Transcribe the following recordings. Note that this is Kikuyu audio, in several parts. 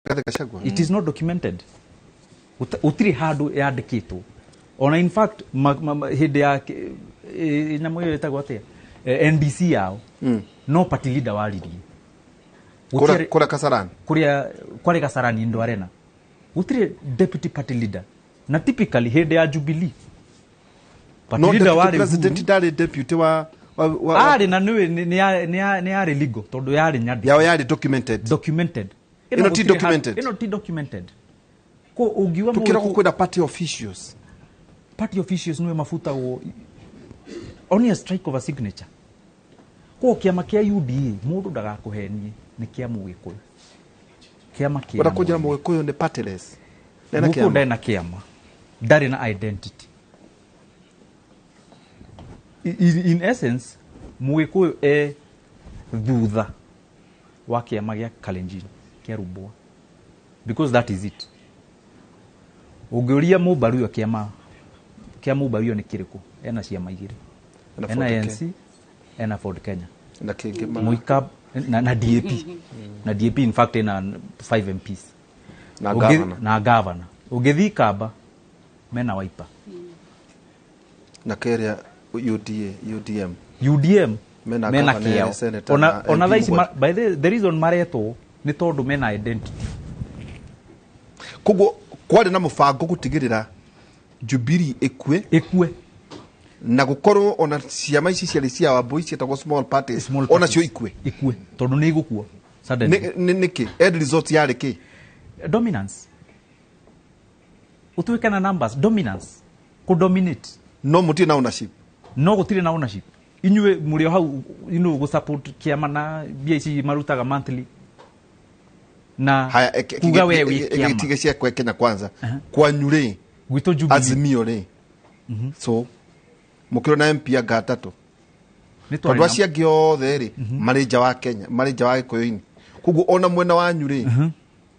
Rigathi Gachagua. It is not documented. Gũtirĩ handũ yandĩkĩtwo. Ona in fact hĩndĩ ya nyamũ ĩyo ĩtagwo atĩa? NDC yao, no party leader waririe. Kũrĩa Kasarani. Kũrĩa kwarĩ Kasarani Indo Arena, gũtirĩ deputy party leader. Na typically hĩndĩ ya Jubilee, party No leader deputy warĩ president Uhuru. Ndarĩ deputy wa Arĩ na nĩwe nĩ yarĩ legal tondũ yarĩ nyandĩke. Yao yarĩ documented. Documented. Ĩno ti Gũtirĩ documented. Ĩno ti documented. Ko ũngiuga Tukĩragwo kwĩna party officials. Party officials nĩwe mabutagwo only a strike of a signature. Ko kĩama kĩa UDA, mũndũ ndagakũhenie, nĩ kĩa Mũgĩkũyũ, kĩama kĩa Wenda kũnjĩra mwene. Mũgĩkũyũ nĩ partyless? Nena Mũgĩkũyũ kĩama. Ndarĩ na kĩama, ndarĩ na identity. In essence, Mũgĩkũyũ e thutha wa kĩama gĩa Kalenjin kĩa Rumbwa, because that is it. Ũngĩũria Mũmbaruyo kĩama kĩa Mũmbaruyo nĩ kĩrĩkũ, ena ciama igĩrĩ. Ena Ena Ford ANC, Kenya. Ena Ford Kenya. Na kĩngĩ Mũika na DAP, na DAP in fact ena 5 MPs. Na governor. Na governor. Ũngĩthiĩ Kamba, mena Wiper. Na kerĩa UDA, UDM. UDM Mena mena governor, kĩao. Senator Ona na ona MP thaa ici mũgwanja. by the reason maretwo nĩ tondũ mena identity. Koguo kwarĩ na mũbango gũtigĩrĩra Jubilee ĩkue. Ĩkue. Na gũkorwo ona ciama ici ciarĩ cia Wambui ciĩtagwo small parties, Small ona parties. cio ikue. Ikue tondũ nĩ igũkua suddenly. Nĩkĩ end result yarĩ kĩ? Dominance, ũtuĩke na numbers, dominance, kũdominate. No mũtirĩ na ownership. No gũtirĩ na ownership. Inyuĩ mũrĩ o hau gũsupport kĩama na mbia ici marutaga monthly na Haya, kuga we wĩ kĩama. Tige cia kwe Kenya Kwanza. Kwanyu rĩ? Gwitũ Jubilee. Azimio rĩ, so mũkĩrwo na MP anga atatũ. Nĩ twarĩ Tondũ acio angĩ othe rĩ, marĩ nja wa Kenya, marĩ nja wa Gĩkũyũ-inĩ. Koguo ona mwena wanyu rĩ,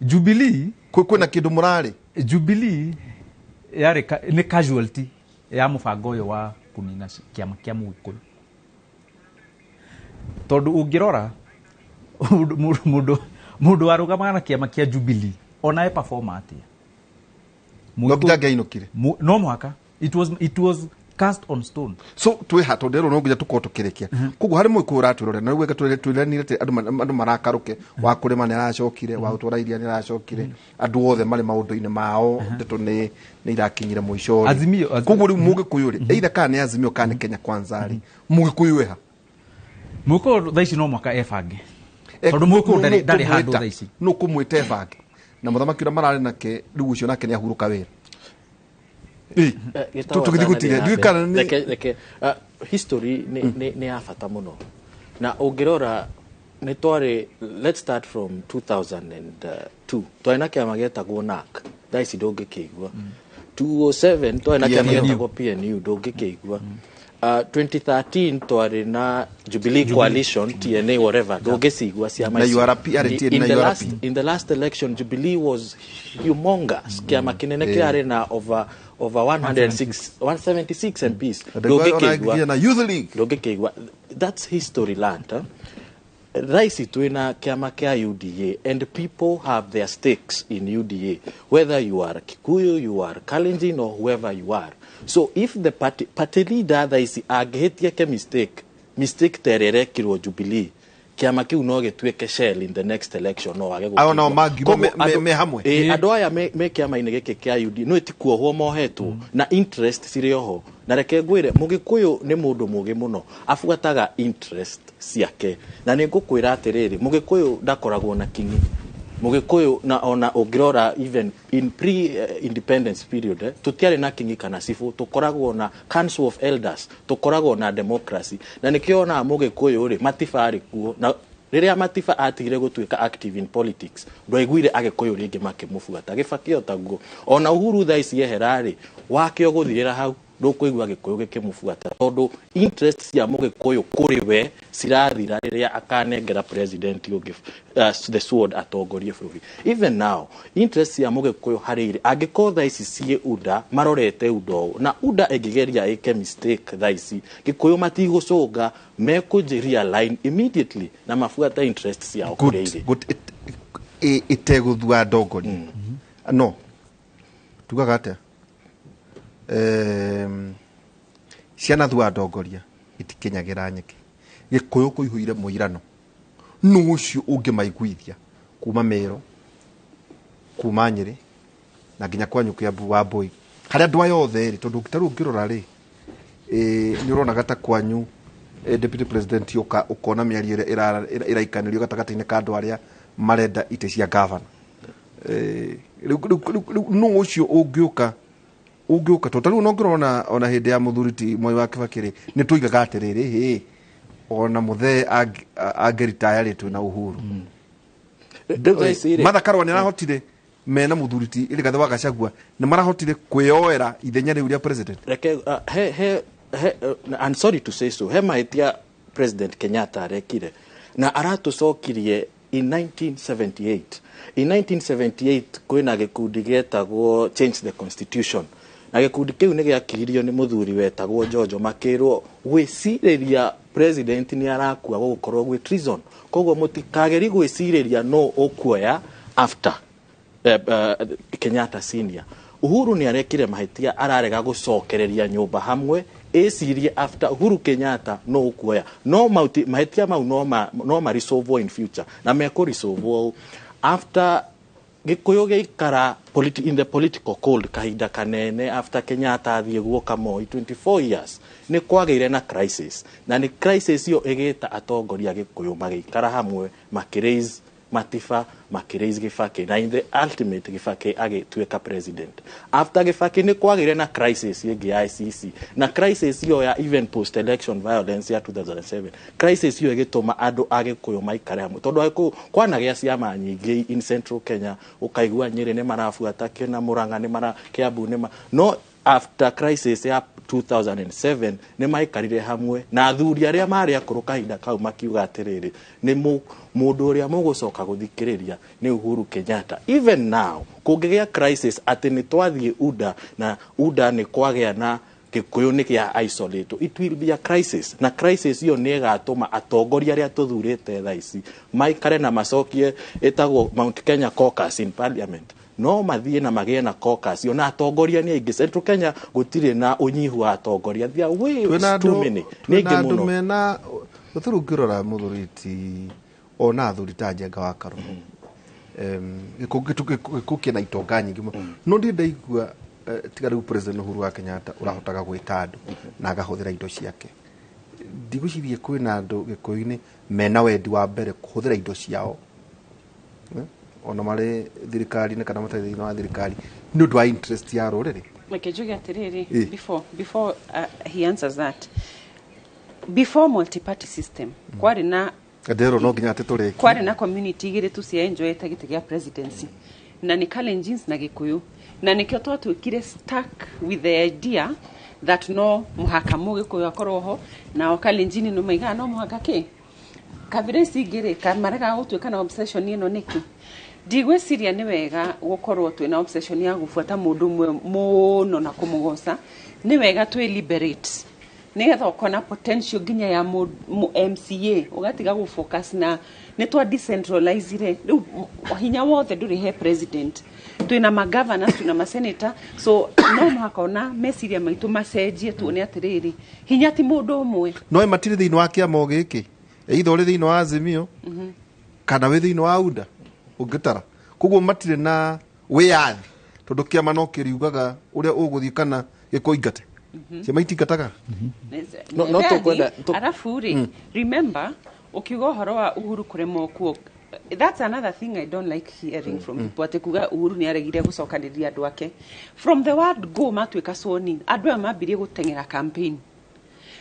Jubilee kwĩna kĩndũ mũrarĩ. Jubilee yarĩ nĩ casualty ya mũbango ũyũ wa kũnina kĩama kĩa Mũgĩkũyũ, tondũ ũngĩrora mũndũ warũgamaga na kĩama kĩa Jubilee ona e perform atĩa? No nginya angĩainũkire. No mũhaka. It was cast on stone. So twĩ ha? Tondũ rĩu no nginya tũkorwo tũkĩrĩkia. Koguo harĩ mũgĩkũyũ ũratwĩrorera na rĩu wega twĩranire atĩ andũ marakarũke. Wa kũrĩma nĩ aracokire, wa gũtwara iria nĩ aracokire, andũ othe marĩ maũndũ-inĩ mao. Ndeto nĩ irakinyire mũico rĩ. Azimio, Koguo rĩu mũgĩkũyũ rĩ, either kana nĩ Azimio kana nĩ Kenya Kwanza rĩ, mũgĩkũyũ eha? Mũgĩkũyũ thaa ici no mũhaka ebange, tondũ mũgĩkũyũ ndarĩ handũ thaa ici. Nũ kũmwĩta ebange na mũthamaki ũrĩa mararĩ nake rĩu ũcio nake nĩ ahurũka wĩra? Gĩtagwo Tũgĩthiĩ gũtirĩ. Tanzania. Ndiũĩ kana Reke, history nĩ ya bata mũno, na ũngĩrora nĩ twarĩ, let's start from 2002, twarĩ na kĩama gĩetagwo NARC, thaa ici ndũngĩkĩigua. 2007 twarĩ na kĩama PNU. gĩetagwo PNU, ndũngĩkĩigua. 2013 twarĩ na Jubilee Coalition, TNA, whatever, ndũngĩcigua ciama Na icio. URP, RT na URP. In the last election, Jubilee was humongous, kĩama kĩnene kĩarĩ na over 106, 176 MPs. Ndũngĩkĩigua. Na Youth League. Ndũngĩkĩigua. That's history learned, huh? Thaa ici twĩna kĩama kĩa UDA, and people have their stakes in UDA, whether you are Kikuyu, you are Kalenjin or whoever you are. So if the party leader thaa ici angĩhĩtia ke mistake ta ĩrĩa ĩrekirwo Jubilee, kĩama kĩu no gĩtuĩke shell in the next election, no wage Ayo nao gũkĩigua. mangiuma Koguo me hamwe. Andũ aya me kĩama-inĩ gĩkĩ kĩa UDA no ti kuohwo mohetwo na interest cirĩ oho. Na reke ngwĩre, Mũgĩkũyũ nĩ mũndũ mũgĩ mũno, abuataga interest ciake. Na nĩ ngũkwĩra atĩrĩrĩ, Mũgĩkũyũ ndakoragwo na kinyi. Mũgĩkũyũ na ona ũngĩrora even in pre independence period, tũtiarĩ na kinyi kana cibũ, tũkoragwo na council of elders, tũkoragwo na democracy. Na nĩkĩo onaga Mũgĩkũyũ rĩ, Matiba arĩ kuo. Na rĩrĩa Matiba atigire gũtuĩka active in politics, ndwaiguire Agĩkũyũ rĩngĩ makĩmũbuata. Gĩbakĩ o taguo. Ona Uhuru thaa ici ehera rĩ, wake ũgũthirĩra hau. Ndũkũigua Gĩkũyũ gĩkĩmũbuata, tondũ interest cia Mũgĩkũyũ kũrĩ we cirathira rĩrĩa akanengera president ũngĩ the sword atongorie bũrũri. Even now, interest cia Mũgĩkũyũ harĩ irĩ angĩkorwo thaa ici ciĩ UDA, marorete UDA ũũ, na UDA ĩngĩgeria ĩke mistake thaa ici, Gĩkũyũ matigũcũnga, mekũnji realign immediately na mabuata interest ciao kũrĩa irĩ. Good. Ĩtegũthua ndongoria no tugaga atĩa? Ciana thua ndongoria itikinyagĩra nyeki. Gĩkũyũ kũihũire mũirano, nũ ũcio ũngĩmaiguithia kuma Mĩrũ, kuma Nyĩrĩ na nginya kwanyu Kĩambu wa Mbũi, harĩa andũ aya othe rĩ, tondũ ta rĩu ũngĩrora rĩ, nĩ ũronaga ta kwanyu deputy president ũka ũkona mĩario ĩrĩa ĩraikanĩrio gatagatĩ-inĩ ka andũ arĩa marenda itĩ cia gavana. Rĩu nũ ũcio ũngĩũka? Tondũ ta rĩu no ngĩrora ona hĩndĩ ya mũthuri ti Mwai wa Kibaki rĩ, nĩ tũigaga atĩrĩrĩ, hĩ, ona mũthee angĩritaya rĩ, twĩna Uhuru. Rĩu thaa ici rĩ, Martha Karua nĩ arahotire mena mũthuri ti Rigathĩ wa Gachagua, nĩ marahotire kwĩyoera ithenya rĩu rĩa president. Reke he he he I'm sorry to say so, he mahĩtia President Kenyatta arekire na aratũcokirie in 1978. In 1978 kwĩna gĩkundi gĩetagwo Change the Constitution, na gĩkundi kĩu nĩ gĩakiririo nĩ mũthuri wetagwo Jojo, makĩrwo gwĩcirĩria president nĩ arakua gũgũkorwo gwĩ treason, koguo mũtikageri gwĩcirĩria no ũkuoya after Kenyatta senior. Uhuru nĩ arekire mahĩtia, ararega gũcokereria nyũmba hamwe ĩcirie after Uhuru Kenyatta no ũkuoya no mauti, mahĩtia mau no ma resolve in future, na mekũ resolve after Gĩkũyũ gĩikara in the political cold kahinda kanene. After Kenyatta athiĩ guoka Moi 24 years, nĩ kwagĩire na crisis, na nĩ crisis ĩyo ĩgĩta atongoria Gĩkũyũ magĩikara hamwe, makĩraise Matiba, makĩraise Gĩbakĩ, na in the ultimate Gĩbakĩ agĩtuĩka president. After Gĩbakĩ nĩ kwagĩire na crisis ĩngĩ ya ICC, na crisis ĩyo ya even post election violence ya 2007, crisis ĩyo ĩgĩtũma andũ a Gĩkũyũ maikare hamwe, tondũ Agĩkũyũ kwanagĩa ciama nyingĩ in Central Kenya, ũkaigua Nyĩrĩ nĩ marabuata kĩna, Mũrang'a nĩ mara, Kĩambu nĩ ma, no after crisis ya 2007 nĩ maikarire hamwe na athuri arĩa marĩ akũrũ kahinda kau makiuga atĩrĩrĩ, nĩ mũndũ ũrĩa mũgũcoka gũthikĩrĩria nĩ Uhuru Kenyatta. Even now kũngĩgĩa crisis atĩ nĩ twathiĩ UDA na UDA nĩ kwagĩa na Gĩkũyũ nĩ gĩa isolate, it will be a crisis, na crisis iyo nĩ ĩgatũma atongoria arĩa tũthurĩte thaa ici maikare na macokie ĩtagwo Mount Kenya Caucus in Parliament. No mathiĩ na magĩe na caucus iyo, na atongoria nĩ aingĩ. Central Kenya gũtirĩ na ũnyihu wa atongoria. There are way twĩna too andũ many, nĩ twĩna aingĩ andũ mũno. Mena ũthiru ũngĩrora mũthuri ti ona athuri ta Njenga wa Karũa, gĩkũ kĩna itonga nyingĩ mũno, no ndirĩ ndaigua tiga rĩu President Uhuru wa Kenyatta ũrahotaga gwĩta andũ na agahũthĩra indo ciake. Ndigwĩciria kwĩna andũ Gĩkũyũ-inĩ mena wendi wa mbere kũhũthĩra indo ciao, ona marĩ thirikari-inĩ kana matarĩ thĩinĩ wa thirikari, nĩ ũndũ wa interest ya rũrĩrĩ. Reke njuge atiriri, before he answers that, before multi-party system kwarĩ na Nderwo no nginya atĩ tũrĩkie. Kwarĩ na community igĩrĩ tu cia enjoyete gĩtĩ gĩa presidency, na nĩ Kalenjins na Gĩkũyũ, na nĩkĩo twatuĩkire stuck with the idea that no mũhaka Mũgĩkũyũ akorwo ho, nao Kalenjin no maigaga no mũhaka kĩ kabira ici ingĩ rĩ maregaga gũtuĩka na obsession ĩno nĩkĩ. Ndigwĩciria nĩ wega gũkorwo twĩna obsession ya gũbuata mũndũ ũmwe mũno na kũmũgoca. Nĩ wega twĩ liberate nĩgetha ũkona potential nginya ya MCA, ũgatiga gũfocus na nĩ twa decentralizire. Rĩu hinya wothe ndũrĩ he president, twĩna magovernors, twĩna masenator, so no mũhaka ona meciria maitũ macenjie, tuone atĩrĩrĩ, hinya ti mũndũ ũmwe. No matirĩ thĩinĩ wa kĩama o gĩkĩ, either ũrĩ thĩinĩ wa Azimio kana wĩ thĩinĩ wa UDA ũngĩtara, koguo matirĩ na wĩyathi, tondũ kĩama no kĩriugaga ũrĩa ũgũthiĩ kana gĩkũingate. Ciama itingataga. No tũkwenda- Arabu rĩ, remember ukiuga ũhoro wa Uhuru kũremwo kuo, that's another thing I don't like hearing from people, atĩ kuga Uhuru nĩ aregire gũcokanĩrĩria andũ ake. From the word go matuĩka sworn in, andũ aya mambirie gũteng'era campaign,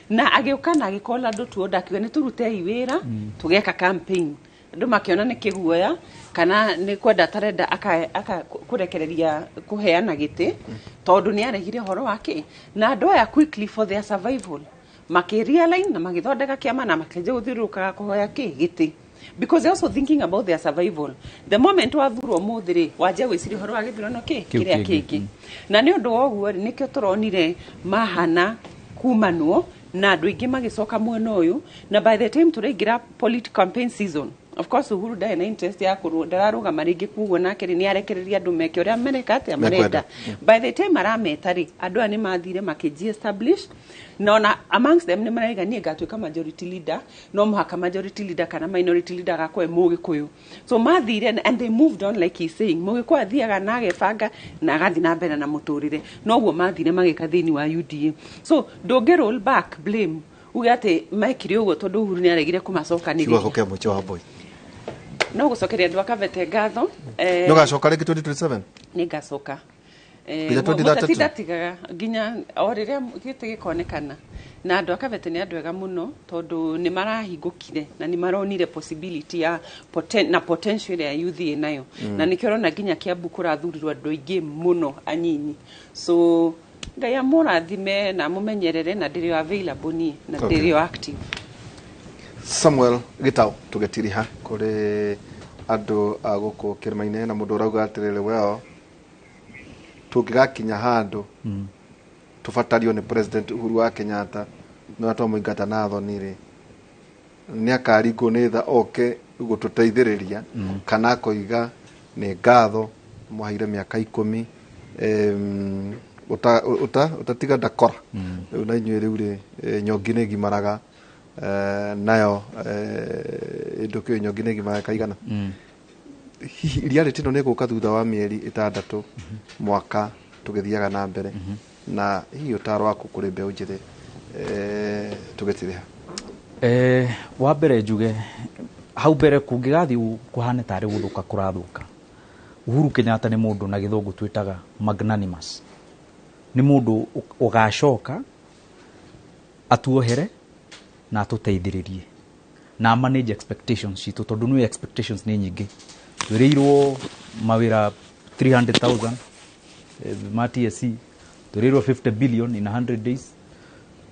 na agĩũka na agĩkola andũ tuonda, akiuga nĩ tũrutei wĩra tũgeka campaign. Andũ makĩona nĩ kĩguoya kana nĩ kwenda atarenda aka kũrekereria kũheana gĩtĩ, tondũ nĩ aregire ũhoro wa kĩ na andũ aya quickly for their survival makĩrealign na magĩthondeka kĩama na makĩanjia gũthiũrũrũkaga kũhoya kĩ gĩtĩ, because they're also thinking about their survival. The moment wathurwo mũthĩ rĩ, wanjia gwĩciria ũhoro wa gĩthurano kĩ Kĩu kĩrĩa kĩngĩ. kĩngĩ. Na nĩ ũndũ wa ũguo rĩ, nĩkĩo tũronire mahana kumanwo na andũ aingĩ magĩcoka mwena ũyũ. Na by the time tũraingĩra political campaign season, of course Uhuru ndarĩ na interest ya kũrũ ndararũgama rĩngĩ, kuguo nake rĩ, nĩ arekereria andũ meke ũrĩa mereka atĩa marenda. By the time arameta rĩ, andũ aya nĩ mathire makĩji establish, na ona amongst them nĩ maraiga niĩ ngatuĩka majority leader, no mũhaka majority leader kana minority leader agakorwo e Mũgĩkũyũ. So mathire and they moved on. Like he's saying, Mũgĩkũyũ athiaga na agebanga na agathiĩ na mbere na mũtũrĩre. Noguo mathire magĩka thĩinĩ wa UDA. So ndũngĩ roll back blame uge atĩ mekire ũguo tondũ Uhuru nĩ aregire kũmacokanĩrĩria. Kiugo gĩa mũico wa boy. No gũcokeria andũ a Kabete ngatho. Nĩ ũgacoka rĩngĩ 2027? Nĩ ngacoka. Nginya 2032? Mũteti ndatigaga nginya o rĩrĩa gĩtĩ gĩkonekana. Na andũ a Kabete nĩ andũ ega mũno, tondũ nĩ marahingũkire na nĩ maronire possibility ya na potential ĩrĩa youth ĩ nayo, na nĩkĩo ũrona nginya Kiambu kũrathurirwo andũ aingĩ mũno anyinyi. So Ngai amũrathime na amũmenyerere, na ndĩrĩ o available niĩ na ndĩrĩ o active. Samuel Gitau, tũgĩtiriha kũrĩ andũ a gũkũ kĩrĩma-inĩ na mũndũ ũrauga atĩrĩrĩ, well, tũngĩgakinya handũ tũbatario nĩ President Uhuru wa Kenyatta no twamũingata na thoni rĩ, nĩ akaringwo nĩ tha oke gũtũteithĩrĩria, kana akoiga nĩ ngatho mwaheire mĩaka 10, ũta ũtatiga ndakora rĩu na inyuĩ rĩu rĩ, nyongi nĩ gimaraga, nayo ĩndũ kĩo nyongi nĩ gimaraga kaigana. Hihi reality ĩno nĩ ĩgũka thutha wa mĩeri 6, mwaka, tũgĩthiaga na mbere? Na hihi ũtaro waku kũrĩ mbeũ njĩthĩ, tũgĩtirĩha? Wa mbere njuge hau mbere kũngĩgathiĩ kũhane tarĩ gũthũka kũrathũka, Uhuru Kenyatta nĩ mũndũ na gĩthũngũ twĩtaga magnanimous, nĩ mũndũ ũgacoka atuohere na atũteithĩrĩrie na manage expectations citũ, tondũ nĩ expectations nĩ nyingĩ. Twĩrĩirwo mawĩra 300,000 ma TSC, twĩrĩirwo 50 billion in 100 days,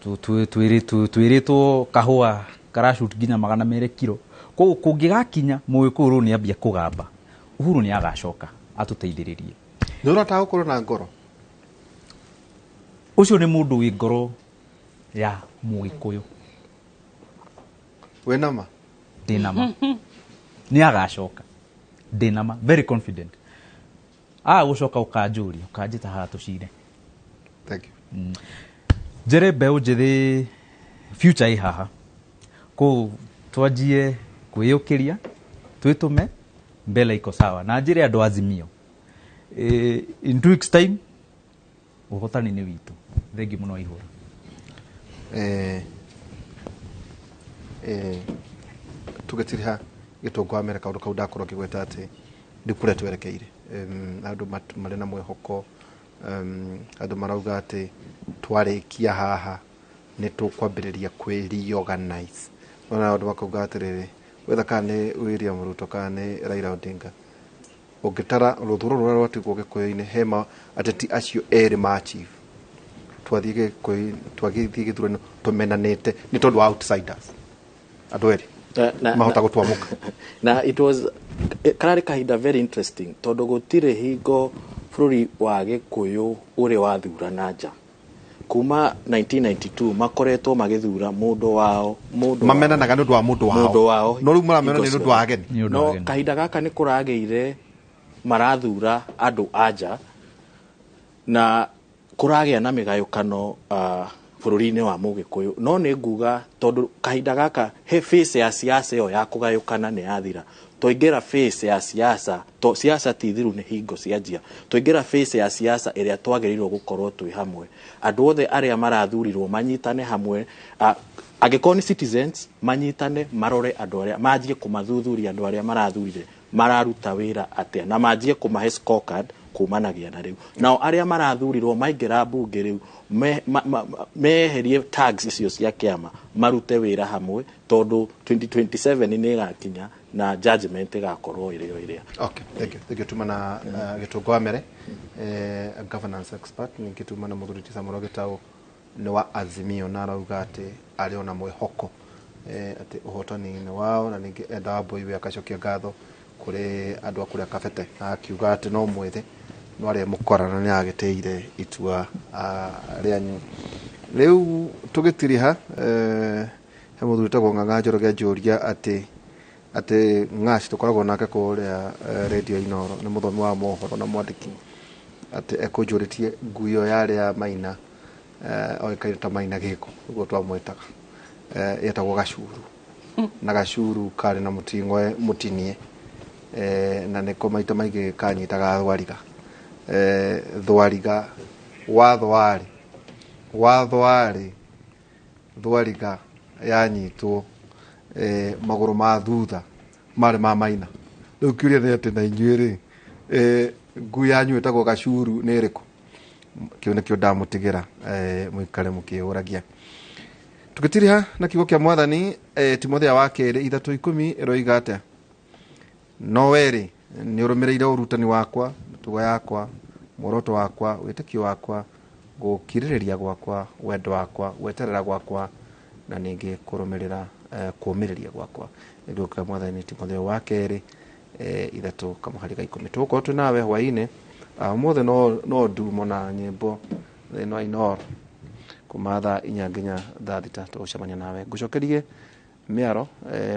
twĩrĩtwo kahũa karashoot nginya 200 kiro. Koguo kũngĩgakinya Mũgĩkũyũ rĩu nĩ ambia kũgamba, Uhuru nĩ agacoka atũteithĩrĩrie. Nĩ ũrataga gũkorwo na ngoro? Ũcio nĩ mũndũ wĩ ngoro ya Mũgĩkũyũ. Wĩna ma? Ndĩna ma nĩ agacoka, ndĩna ma, very confident. Aga gũcoka ũkanjũria, ũkanjĩta haha tũcire. Thank you. Njĩre mbeũ njĩthĩ future ĩ haha kũu, twanjie kwĩyũkĩria, twĩtũme mbele iko sawa. Na njĩre andũ Azimio, in 2 weeks time ũhotani nĩ witũ. Thengi mũno ihũra. Tũgĩtiriha gĩtũngũ wa mbere, kaũndũ kau ndakorwo ngĩgweta atĩ nĩ kũrĩa twerekeire. Andũ marĩ na mwĩhoko, andũ marauga atĩ twarĩkia haha nĩ tũkwambĩrĩria kwĩ reorganize. Ona andũ makauga atĩrĩrĩ, wetha kana nĩ William Ruto kana nĩ Raila Odinga, ũngĩtara rũthuro rũrĩa rwatigwo Gĩkũyũ-inĩ hema ateti acio erĩ ma chief, twathiĩ Gĩkũyũ, twagĩthiĩ gĩthurano tũmenanĩte nĩ tondũ wa outsiders, andũ erĩ mahota gũtwamũka. Na it was kararĩ kahinda very interesting, tondũ gũtirĩ hingo bũrũri wa Gĩkũyũ ũrĩ wathurana nja kuma 1992. Makoretwo magĩthura mũndũ wao, mũndũ wao. Mamenanaga nĩ ũndũ wa mũndũ wao. Mũndũ wao. No rĩu maramena nĩ ũndũ wa ageni. Nĩ ũndũ wa No ageni. kahinda gaka nĩ kũragĩire marathura andũ anja na kũragĩa na mĩgayũkano bũrũri-inĩ wa Mũgĩkũyũ. No nĩ nguga tondũ kahinda gaka he phase ya siasa ĩyo ya kũgayũkana nĩ yathira, twaingĩra phase ya siasa to siasa ti thiru, nĩ hingo cianjia. Twaingĩra phase ya siasa ĩrĩa twagĩrĩirwo gũkorwo twĩ hamwe, andũ othe arĩa marathurirwo manyitane hamwe, angĩkorwo nĩ citizens manyitane, marore andũ arĩa manjie kũmathuthuria, andũ arĩa marathurire mararuta wĩra atĩa, na manjie kũmahe scorecard kumanagia na rĩu. Nao arĩa marathurirwo maingĩra mbunge rĩu meherie tags icio cia kĩama, marute wĩra hamwe, tondũ 2027 nĩ ĩgakinya Na judgment ĩgakorwo ĩrĩ o ĩrĩa. Okay, thank you. Thank you. Tuma na Gĩtũngũ wa Mere, governance expert, ningĩ tuma na mũthuri ti Samuel Gĩtaũ nĩ wa Azimio, na arauga atĩ arĩ ona mwĩhoko atĩ ũhotani-inĩ wao, na ningĩ Enda Wambui akacokia ngatho kũrĩ andũ a kũrĩa Kabete, na akiuga atĩ no mwĩthĩ no arĩa mũkora na nĩ agĩtĩire itua rĩanyu. Rĩu tũgĩtiriha, he mũthuri wĩtagwo Ng'ang'a Njoroge anjũria atĩ Ng'aci tũkoragwo nake kũrĩa Radio Inoro, nĩ mũthomi wa mohoro na mwandĩki, atĩ ekũnjũrĩtie ngui ĩyo yarĩ ya Maina, oĩkaine ta Maina Gĩko ũguo twamwĩtaga, yetagwo Gacuru, na Gacuru karĩ na mũting'oe mũtinie, na nĩko maita maingĩ kanyitaga thwariga, thwariga wathwarĩ wathwarĩ thwariga yanyitwo, magũrũ ma thutha marĩ ma Maina. Rĩu kĩũria nĩ atĩ na inyuĩ rĩ, ngui yanyu ĩtagwo Gacuru nĩ ĩrĩkũ? Kĩu nĩkĩo ndamũtigĩra, mũikare mũkĩũragia. Tũgĩtiriha na kiugo kĩa Mwathani, Timothea wa kerĩ 3:10 ĩroiga atĩa? No werĩ nĩ ũrũmĩrĩire ũrutani wakwa, mĩtugo yakwa, muoroto wakwa, wĩtĩkio wakwa, gũkirĩrĩria gwakwa, wendo wakwa, gweterera gwakwa, na ningĩ kũrũmĩrĩra kũũmĩrĩria gwakwa. Nĩguo kĩa Mwathani Timotheo wa kerĩ 3:10. Tũgũkorwo twĩ nawe hwaĩ-inĩ ũmũthĩ, no ndumo na nyĩmbo thĩinĩ wa Inooro kuma thaa 4 nginya thaa 6 tũgũcemania nawe. Ngũcokerie mĩaro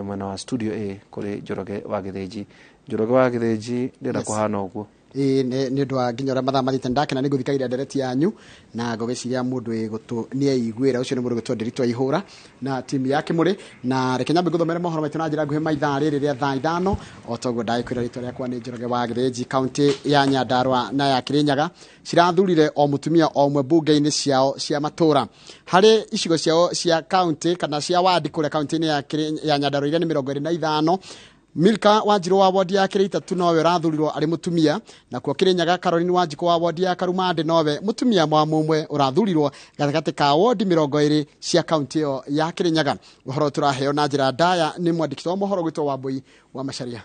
mwena wa studio A kũrĩ Njoroge wa Gĩthĩnji. Njoroge wa Gĩthĩnji, ndĩrenda kũhana ũguo. Ĩĩ, nĩ ũndũ wa nginya ũrĩa mathaa mathiĩte, ndakena nĩ ngũthikagĩrĩria ndereti yanyu na ngũgĩciria mũndũ wĩ gũtũ nĩ eiguĩra. Ũcio nĩ mũndũ gwĩtwo Ndĩritũ Aihũra na timu yake mũrĩ na. Reke nyambe ngũthomere mohoro maitũ na njĩra nguhĩ ma ithaa rĩrĩ rĩa thaa 5. O toguo ndagĩkwĩra, rĩtwa rĩakwa nĩ Njoroge wa Gĩthĩnji. Kaunti ya Nyandarua na ya Kĩrĩnyaga cirathurire o mũtumia o ũmwe mbunge-inĩ ciao cia matũra harĩ icigo ciao cia kaunti kana cia wadi kũrĩa kaunti-inĩ ya Nyandarua iria nĩ 25. Milka Wanjirũ wa wodi ya Kĩrĩitatu nowe ũrathurirwo arĩ mũtumia, nakuo Kĩrĩnyaga Caroline Wanjikũ wa wodi ya Karumandĩ nowe mũtumia wa mũmwe ũrathurirwo gatagatĩ ka wodi 20 cia kaunti ĩyo ya Kĩrĩnyaga. Ũhoro tũraheo na njĩra ndaya nĩ mwandĩki wa mohoro gwĩtwo Wambui wa Macharia.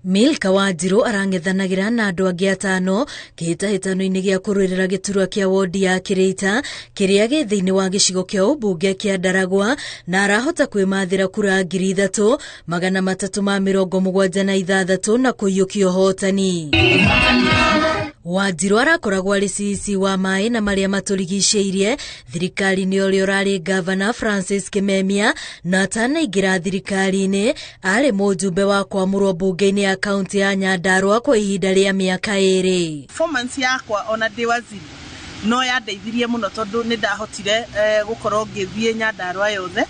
Milka Wanjirũ arang'ethanagĩra na andũ angĩ atano kĩhĩtahĩtano-inĩ gĩa kũrũĩrĩra gĩturwa kĩa wodi ya Kĩrĩita kĩrĩa gĩ thĩinĩ wa gĩcigo kĩa ũmbunge kĩa Ndaragwa, na arahota kwĩmathĩra kura 3376 na kũiyũkia ũhotani. Wanjirũ arakoragwo arĩ CEC wa maĩ na marĩa matũrigicĩirie thirikari-inĩ ũrĩa ũrarĩ gavana Francis Kimemia, na atanaingĩra thirikari-inĩ arĩ mũjumbe wa kwamũrwo mbunge-inĩ ya kaunti ya Nyandarua kwa ihinda rĩa mĩaka 2. Performance yakwa ona ndĩ waziri no yandeithirie mũno tondũ nĩ ndahotire gũkorwo ngĩthiĩ Nyandarua yothe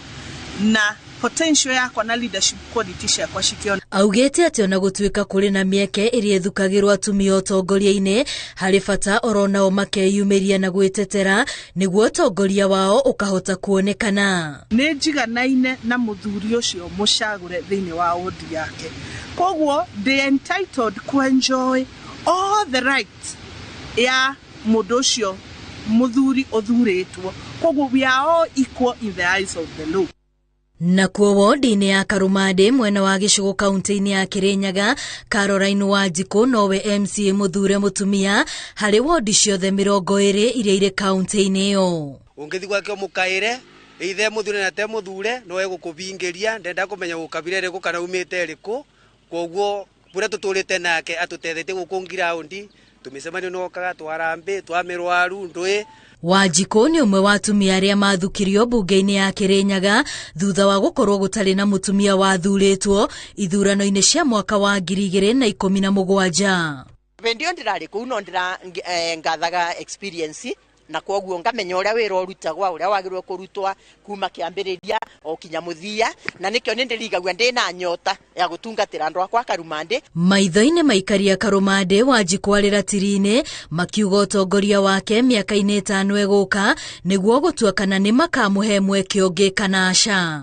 na potential yakwa na leadership quality ciakwa cikĩona. Augĩte atĩ ona gũtuĩka kũrĩ na mĩeke ĩrĩa ĩthukagĩrwo atumia ũtongoria-inĩ, harĩ bata oro nao makeyumĩria na gwĩtetera nĩguo ũtongoria wao ũkahota kuonekana. Nĩ njiganaine na mũthuri ũcio mũcagũre thĩinĩ wa wodi yake, koguo ndĩ entitled ku enjoy all the rights ya mũndũ ũcio mũthuri ũthurĩtwo. Koguo we are all equal in the eyes of the law. Nakuo wodi-inĩ ya Karumandĩ mwena wa Gĩcũgũ kaunti-inĩ ya Kĩrĩnyaga, Caroline Wanjikũ nowe MCA mũthure mũtumia harĩ wodi ciothe 20 iria irĩ kaunti-inĩ ĩyo. Ũngĩthiĩ gwake ũmũkaĩre ithe mũthure na te mũthure no egũkũbingĩria, ndenda kũmenya gũkabira ĩrĩkũ kana umĩte ĩrĩkũ. Koguo bũrĩa tũtũrĩte nake atũtethetie gũkũ ngiraundi tũmĩcemanio nokaga twarambe twamĩrwaru ndũĩ. Wanjikũ nĩ ũmwe wa atumia arĩa mathukirio mbunge-inĩ ya Kĩrĩnyaga thutha wa gũkorwo gũtarĩ na mũtumia wathurĩtwo ithurano-inĩ cia mwaka wa 2017. Hĩndĩ ĩyo ndĩrarĩ kũu no ndĩra ngathaga experience, na koguo ngamenya ũrĩa wĩra ũrutagwa, ũrĩa wagĩrĩirwo kũrutwa kuma kĩambĩrĩria o kinya mũthia, na nĩkĩo nĩ ndĩrigagua ndĩna nyota ya gũtungatĩra andũ akwa Karumandĩ. Maitho-inĩ maikaria Karumandĩ, Wanjikũ arĩ ratiri-inĩ makiuga ũtongoria wake mĩaka-inĩ 5 ĩgũka nĩguo gũtua kana nĩ makamũhe mweke ũngĩ kana aca.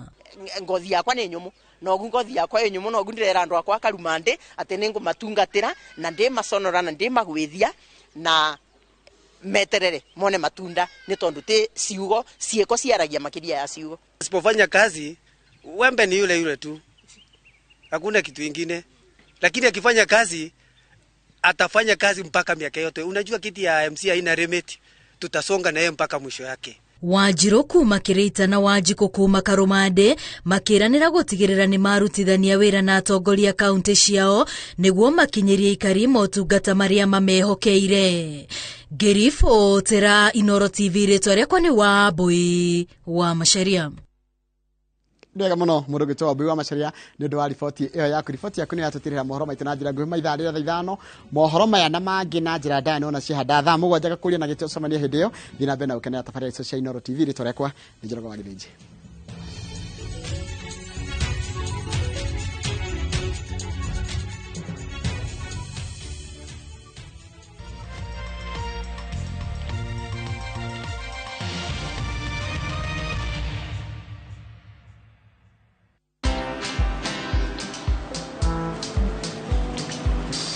Ngothi yakwa nĩ nyũmũ, nogu ngothi yakwa ĩ nyũmũ, nogu ndĩrera andũ akwa Karumandĩ atĩ nĩ ngũmatungatĩra na ndĩmaconora na ndĩmagwĩthia na meterere mone matunda, nĩ tondũ ti ciugo, ciĩko ciaragia makĩria ya ciugo. Usipofanya kazi Wembe ni yule yule tu, hakuna kitu ingine, lakini akifanya kazi atafanya kazi mpaka miaka yote. Unajua kiti ya MC haina limit, tutasonga na yeye mpaka mwisho yake. Wanjiru kuma Kĩrĩita na Wanjikũ kuma Karũmandĩ makĩranĩra gũtigĩrĩra nĩ marutithania wĩra na atongoria kaunti ciao nĩguo makinyĩrie aikari motungata marĩa mamehokeire. Ngĩribotera Inooro TV, rĩtwa rĩakwa nĩ Wambui wa Macharia. Wega muno mundu gwitwo Wambui wa Macharia ni undu wa riboti iyo yaku. Riboti yaku ni yatutirira mohoro maitu na njira nguhi maithaa rĩrĩa thaa 5, mohoro maya na mangĩ na njĩra ndaya nona cihanda thaa 7 gakũria na gĩtĩ ũcemanie hĩndĩ ĩyo. Thiĩ na mbere na gũkenera tabarĩra icio cia Inooro TV. Rĩtwa rĩakwa nĩ Njoroge wa Gĩthĩnji.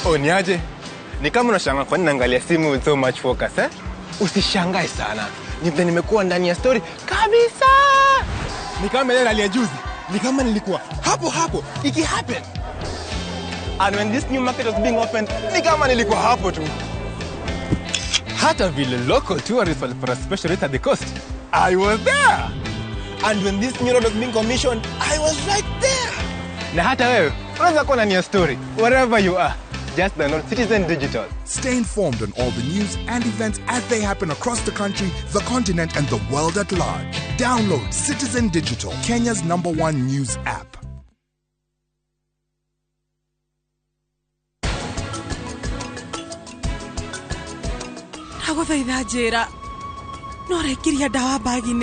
Oh, niaje? Ni kama unashangaa kwa nini naangalia simu with so much focus, eh? Usishangae sana. Ni vile nimekuwa ndani ya story kabisa. Ni kama ile rally ya juzi. Ni kama nilikuwa hapo hapo iki happen. And when this new market was being opened, ni kama nilikuwa hapo tu. Hata vile local tourists walipata special rate at the coast, I was there. And when this new road was being commissioned, I was right there. Na hata wewe unaweza kuwa ndani ya story wherever you are. Just download Citizen Digital. Stay informed on all the news and events as they happen across the country, the continent, and the world at large. Download Citizen Digital, Kenya's #1 news app. Ndagũthaitha njĩra, no ũrekiria ndawa bagi-inĩ.